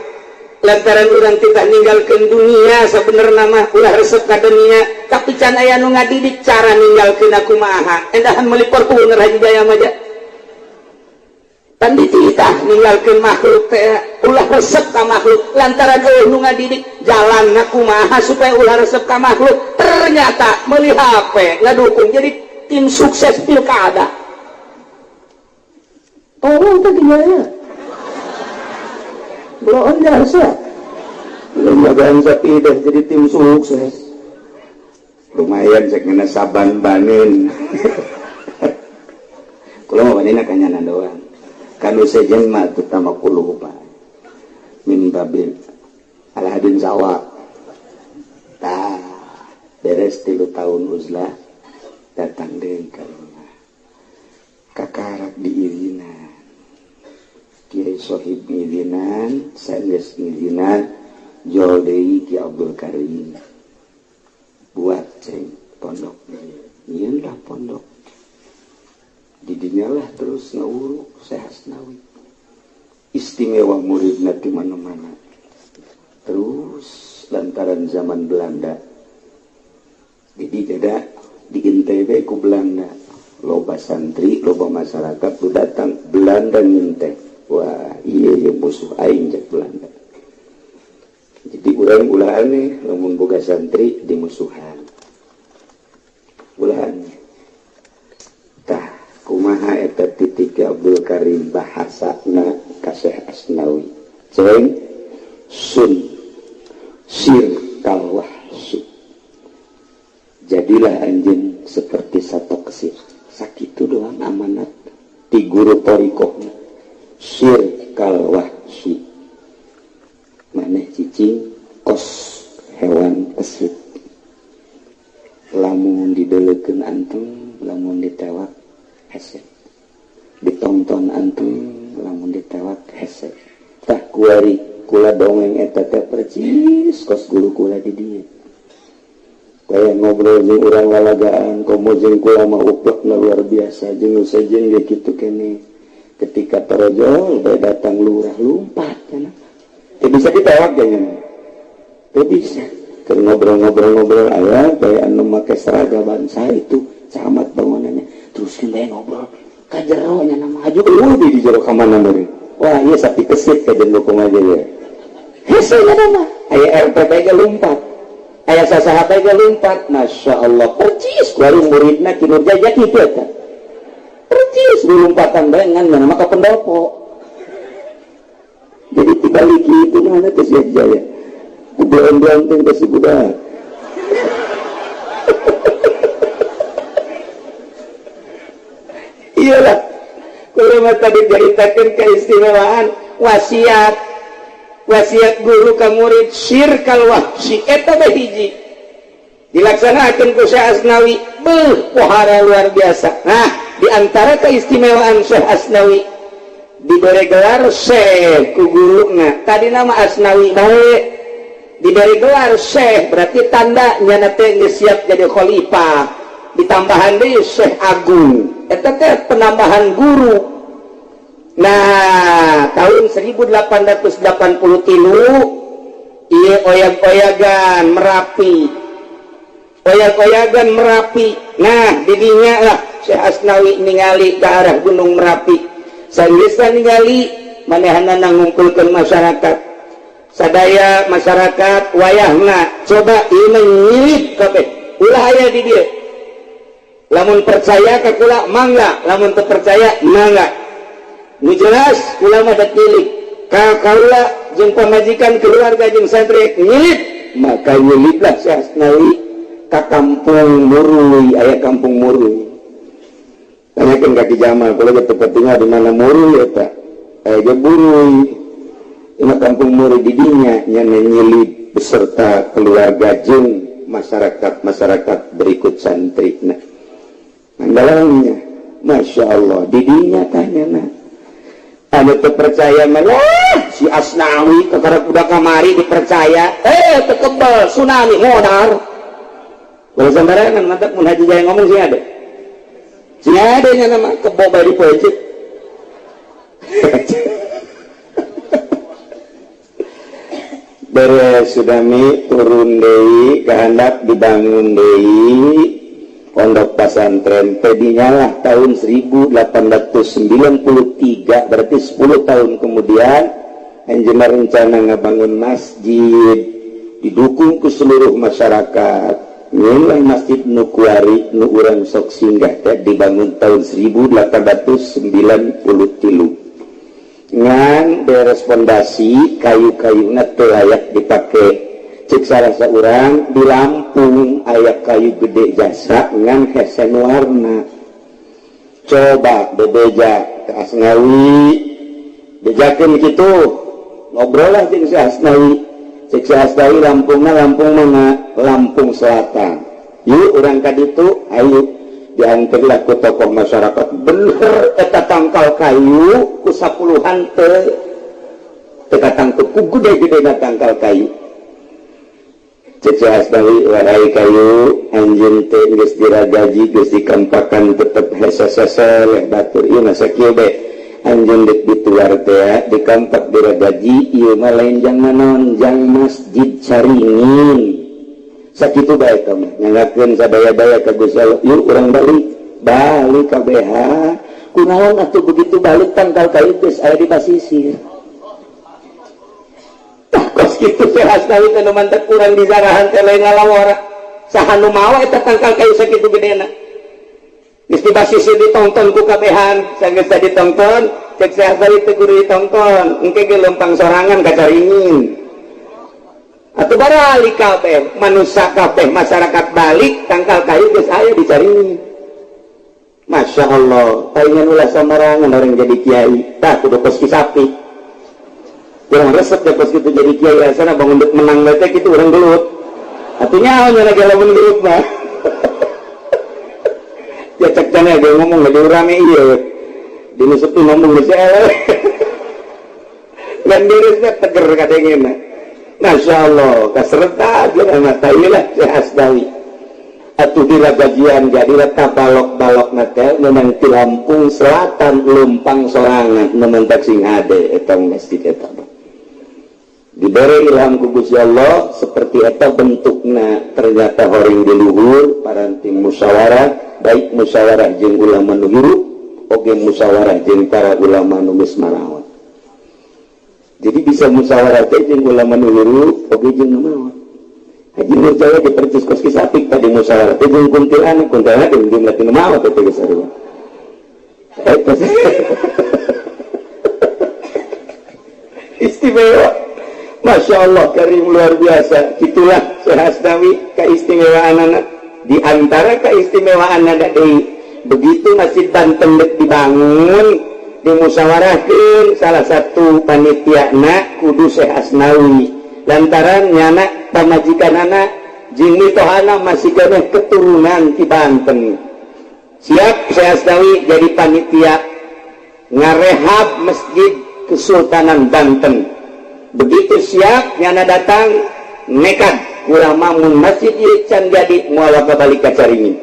lantaran urang titah ninggalkeun dunia. Sebenarnya mah ulah resep ka dunia, tapi can aya nu ngadidik cara ninggalkeun kumaha. Endahan meuli Fortuner Haji Jaya mah pan dititah ninggalkeun makhluk teh, ulah resep ka makhluk. Lantaran eueuh nu ngadidik jalan kumaha supaya ulah resep ka makhluk, ternyata meuli HP, ngadukung jadi tim sukses pilkada. Tolong teh gimana? Belum jasa. Lembagaan sapi dah jadi tim sukses. Lumayan cek ngena saban banin. Kalau mau banin kanyanan doang. Kanu sejen mah terutama kuluh pak. Min babil alhadin sawa. Tah, beres 3 tahun uzlah, datang deui ka rumah. Kakarak diirinan. Kiai Sohib ngizinan, sanes ngizinan, jol deui Ki Abdul Karim. Buat ceng pondok. Nyieun lah pondok. Didinya lah terus ngawuruk Syekh Asnawi. Istimewa muridna di mana-mana. Terus lantaran zaman Belanda. Jadi tidak di NTB ku Belanda. Loba santri, loba masyarakat tuh datang, Belanda nginteh. Wah, iya iya musuh aing cek Belanda. Jadi urang ulah aneh lamun boga santri di musuhan. Ulah aneh. Tah, kumaha eta titik Abdul Karim bahasana ka Syekh Asnawi? Ceng sun sir kalwahsi. Jadilah anjing seperti satwa. Ti guru thoriqohna sir kal wahsi, maneh cicing kos hewan kesit, lamun dideulekeun anteng, lamun ditewak hese, ditonton anteng, lamun ditewak hese. Tah, kuari kula dongeng eta teh percis kos guru kula di dieu, kayak ngobrol jeung urang lalagaan, komo jeung kula mah uplekna luar biasa. Jeung nu sejen ge kitu kene, ketika torojol bae datang lurah, lumpat cenah, teu bisa ditewak jangan, teu bisa. Keur ngobrol-ngobrol-ngobrol, aya bae anu make seragam bangsa itu camat bangunannya, teruskeun bae ngobrol ka jero nya nama aju eueuh di jero ka mana meureun. Wah, ieu sapi kesit ka jeung kumaha ya, hese nya nama aya RT bae ge lumpat, aya sasaha bae ge lumpat. Masya Allah, percis kuari muridna Ki Nurjaya kitu, eta percis lompatan bae ngan mana maka pendopo. Jadi dibalik itu mana teh Syekh Jaya belum teh si budak. Iyalah, kalau mah tadi ceritakan keistimewaan wasiat, wasiat guru ka murid sir kal wahsi, eta teh hiji dilaksanakan ku Syekh Asnawi, beuh, pohara luar biasa. Nah, di antara keistimewaan Syekh Asnawi, diberi gelar Syekh ku guruna. Tadi nama Asnawi bae, diberi gelar Syekh, berarti tanda nyana teh geus siap jadi khalifah. Ditambahan deui Syekh Agung, eta teh penambahan guru. Nah, tahun 1883 ieu oyag-oyagan Merapi, oyag-oyagan Merapi. Nah, didinya lah Syekh Asnawi ningali ke arah Gunung Merapi. Sanggeusna ningali, manehanana ngumpulkeun masyarakat sadaya, masyarakat wayahna coba ieu mah nyilip kabeh, ulah aya di dieu. Lamun percaya ka kula mangga, lamun teu percaya mangga, nu jelas kula mah dek nyilip ka kaula jeung pamajikan, keluarga jeung santri nyilip. Maka nyiliplah Syekh Asnawi ka Kampung Murui. Aya Kampung Murui, tanyakeun ka Ki Jamal, kula ge teu tinggal di mana Murui eta, aya ge Burui. Ini Kampung Murui, di dinya nya nyilip beserta keluarga jeung masyarakat, masyarakat berikut santri. Nah, manggalangnya Masya Allah, didinya tanya. Nah, anu teu percaya malah si Asnawi kakara udah kamari dipercaya, teu kebal tsunami modar. Kalau sembarangan mantap, mun Haji Jaya ngomong sih ada sih, ada nya nama kebo bae dipeuncit. Beres tsunami, turun deui kehandap, dibangun deui pondok pesantren tadinya lah tahun 1893, berarti 10 tahun kemudian anjeunna rencana ngabangun masjid, didukung ke seluruh masyarakat. Inilah Masjid nu kuari nu urang sok singgah teh, dibangun tahun 1893. Ngan beres pondasi, kayu-kayuna teu layak dipake. Cek salah seorang, di Lampung aya kayu gede jasa ngan hese warna, coba bebeja ke Asnawi, bejakeun kitu, ngobrol lah jeung si Asnawi. Cek si Asnawi, Lampungna Lampung mana? Lampung Selatan. Yuk urang ka ditu, ayo. Diantarlah ku tokoh masyarakat, bener eta tangkal kayu ku sapuluhan teu teu katangkep ku gede-gede tangkal kayu. Cek si Asnawi, "Wahai kayu, anjeun teh geus diragaji, geus dikampakan, tetep hese-hese batur. Ieu mah sakieu bae, anjeun deuk dituar teh, dikampak, diragaji, ieu mah lain jang naon, jang Masjid Caringin. Sakitu bae teh mah nyanggakeun sadaya-daya ka Gusti Allah. Yuk urang balik." Balik kabeh. Kunaon atuh begitu balik tangkal kayu geus aya di basisir. Kos kitu teh Asnawi teh, nu mantep kurang disarahan teh lain ngalawara. Saha nu mawa eta tangkal kayu sakitu gedena? Geus di basisir, ditonton ku kabehan. Sanggeus ditonton, cek si Asnawi, "Teu kudu ditonton, engke ge lempang sorangan ka Caringin." Atuh baralik kabeh manusia, kabeh masyarakat balik, tangkal kayu geus aya di Caringin. Masya Masya Allah, palingan ulah samarangan orang jadi kiai. Tak kudu kos sapi. Kurang resep ya kos gitu jadi kiai, asana bangun menang baca gitu orang gelut. Artinya awalnya lagi lamun gelut mah. Ya cek dia ngomong lagi rame iya. Di sepi ngomong geus dan dirinya teger kadengena. Masya Allah, kaserta aja sama lah Syekh Asnawi. Atuh gajian jadilah tabalok-balok nate memang di Lampung Selatan lumpang sorangan nementak sing hade eta masjid eta. Diberi ilham ku Gusti Allah seperti eta bentukna, ternyata horing di luhur paranti musyawarah, baik musyawarah jeung ulama nu hirup oge musyawarah jeung para ulama nu geus marawat. Jadi bisa musyawarah teh jeung ulama nu hirup oge jeung nu maot. Haji Nur Jaya di percis kos kisapik tadi musyawarah teh jeung kuntilanak, kuntilanak jeung jumlah tinu maot teh geus sarua. Eta istimewa. Masya Allah, karim luar biasa. Itulah Syekh Asnawi keistimewaan anak. Di antara keistimewaan anak deui, begitu Masjid Banten dek dibangun, dimusyawarahkeun salah satu panitia na kudu Syekh Asnawi. Lantaran nyana pamajikan anak jeung mitohana masih keneh keturunan di Banten. Siap Syekh Asnawi jadi panitia ngarehab Masjid Kesultanan Banten. Begitu siap nyana datang nekat ulama mun masjid ieu can jadi moal balik ka Caringin.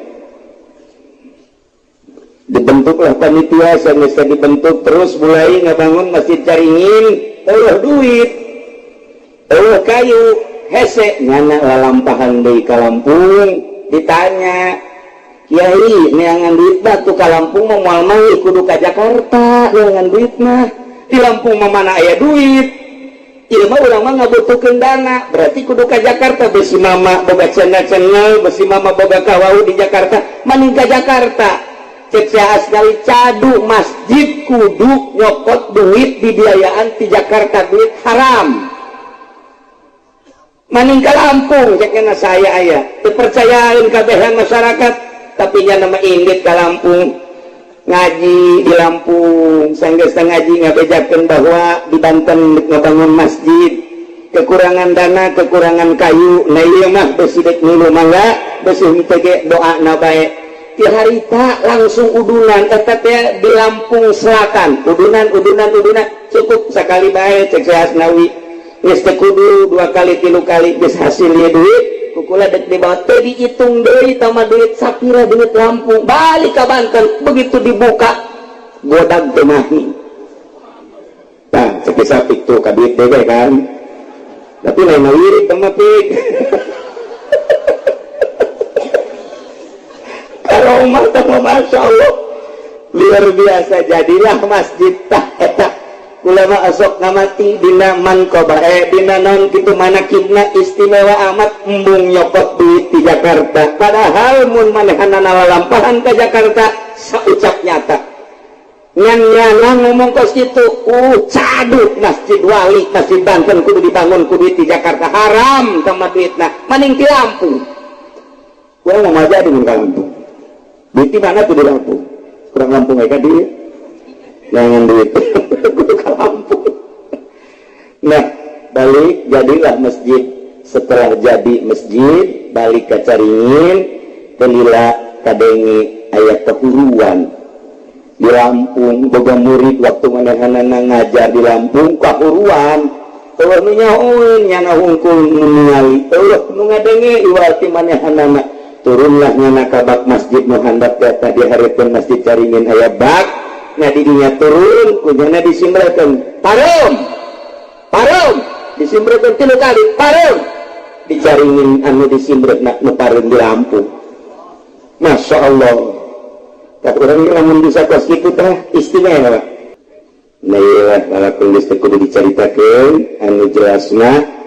Dibentuklah panitia sanes dibentuk terus mulai ngabangun Masjid Caringin, eueuh duit, eueuh kayu, hese nyana lalampahan deui ka Lampung. Ditanya, "Kiai, neangan duit batu ka Lampung mah moal mah kudu ka Jakarta neangan duit mah. Di Lampung mah mana aya duit? Ieu mah urang mah ngabutuhkeun dana, berarti kudu ka Jakarta. Besi mama boga channel-channel, besi mama boga kawau di Jakarta, maning ka Jakarta." Cek Syekh Asnawi, cadu masjid kudu nyokot duit dibiayaan di Jakarta, duit haram. Maning ka Lampung, ceknya saya aya. Dipercayain kabehan masyarakat, tapi nya nama indit ka Lampung. Ngaji di Lampung, sanggeus ngaji ngabejakeun bahwa di Banten ngabangun masjid kekurangan dana, kekurangan kayu. Nah ieu mah besi dek milu mangga, besi henteu ge doana bae. Ti harita langsung udunan eta teh di Lampung Selatan, udunan udunan udunan cukup sakali bae cek Syekh Asnawi. Geus teu kudu dua kali tilu kali, geus hasil ieu duit kukula dek dibawa teu dihitung deui tama duit sapira duit Lampung balik ka Banten. Begitu dibuka godag teu mahi. Tah cek sapik tuh ka duit deui kan, tapi lain wirid teh mah pik. Karomah teh Masya Allah luar biasa. Jadilah masjid tah eta ulama asok ngamati dina manqobah dina naon kitu manakibna istimewa amat embung nyokot duit di Jakarta. Padahal mun manehanana lalampahan ka Jakarta saucap nyata ngan nyana ngomong kos kitu, cadut Masjid Wali, Masjid Banten kudu dibangun ku duit di Jakarta, haram sama duitna, maning di Lampung. Urang mau jadi mun ka Lampung, duit di mana tuh di Lampung? Kurang Lampung ka dieu jangan duit kudu ka Lampung. Nah balik jadilah masjid. Setelah jadi masjid balik ke Caringin, telila kadenge aya kehuruan di Lampung, boga murid waktu manehanana ngajar di Lampung kahuruan, eueuh nu nyahoeun, nyana hungkul nu ningali, eueuh nu ngadenge iwal ti manehanana. Turunlah nyana ka bak masjid nu handap teh tadi hareupeun Masjid Caringin aya bak. Nah didinya turun kunyana disimbrakeun pareum pareum, disimbrakeun tilu kali pareum. Dicaringin anu disimbreuna nu pareum di Lampung. Masya Allah, tak urang lamun bisa kos kitu teh istimewa. Nah ieu walaupun geus teu kudu dicaritakeun, anu jelasna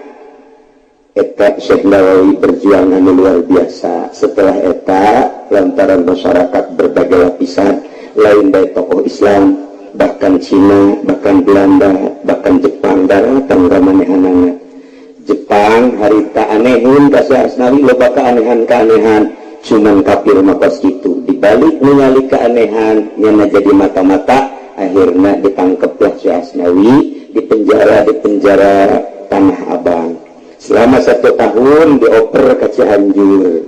eta Syekh Nawawi berjuang anu luar biasa. Setelah eta lantaran masyarakat berbagai lapisan, lain dari tokoh Islam, bahkan Cina, bahkan Belanda, bahkan Jepang datang ka manehanana. Jepang harita anehun ka Syekh Asnawi, loba keanehan-keanehan. Cuman kafir mah kos kitu, dibalik ningali keanehan nyana jadi mata-mata. Akhirnya ditangkaplah si Asnawi di penjara, di penjara Tanah Abang selama satu tahun. Dioper ke Cianjur,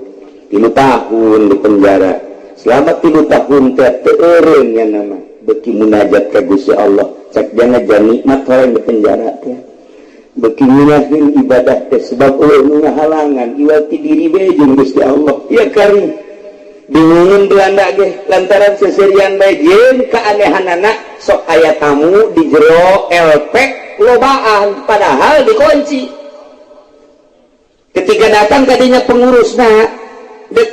3 tahun di penjara. Selama 3 tahun teh teu eureun nya nama, beki munajat ka Gusti Allah. Cek dia, nikmat orang di penjara teh, beki ngeunaheun ibadah teh, sebab euweuh nu ngahalangan, iwal ti diri bae jeung Gusti Allah. Ya kari bingungun Belanda ge lantaran seserian bae jeung keanehanana, sok aya tamu di jero LP lobaan, padahal dikunci. Ketika datang tadinya pengurusna dek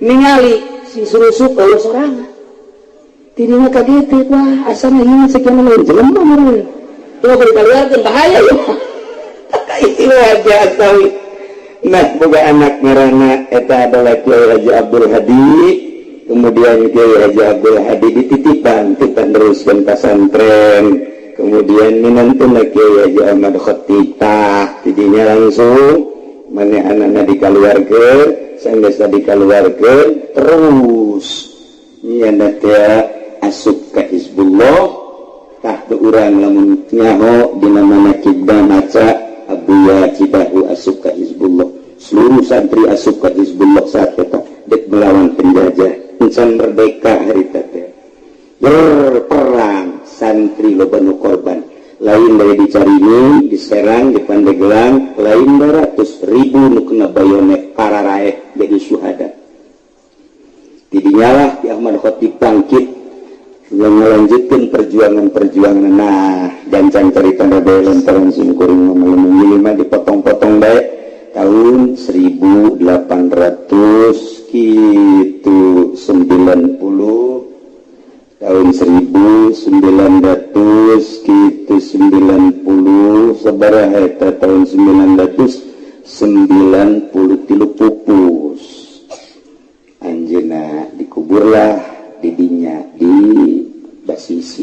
ningali si surusup, euweuh sorangan. Tidinya kaget, wah, asalnya ini sekian lain jelema meureun. Coba dikeluarkeun, bahaya ya. Itu aja Asnawi. Nah, boga anak ngaranna eta adalah Kiai Haji Abdul Hadi. Kemudian Kiai Haji Abdul Hadi dititipan, titipan teruskan pesantren. Kemudian minantuna Kiai Haji Ahmad Khatib. Tah, tidinya langsung manehanana dikaluarkeun. Sanggeus dikaluarkeun, terus nyana teh asup ka Hizbullah. Tah, urang lamun nyaho dina manakibna maca Abuya Cidahu asup ka Hizbullah, seluruh santri asup ka Hizbullah saat eta dek melawan penjajah. Encan merdeka hari teh, berperang santri loba nu korban, lain dari di Caringin, di Serang, di Pandeglang, lain ratus ribu nu kena bayonet, para raeh jadi syuhada. Tidinyalah Ki Ahmad Khatib bangkit yang melanjutkan perjuangan-perjuangan. Nah, gancang cerita bae lantaran simkuring mah dipotong-potong bae. Tahun 1800 gitu 90, tahun 1900 gitu 90 sabaraha eta, tahun 993 pupus anjeunna, dikuburlah didinya di Basisi.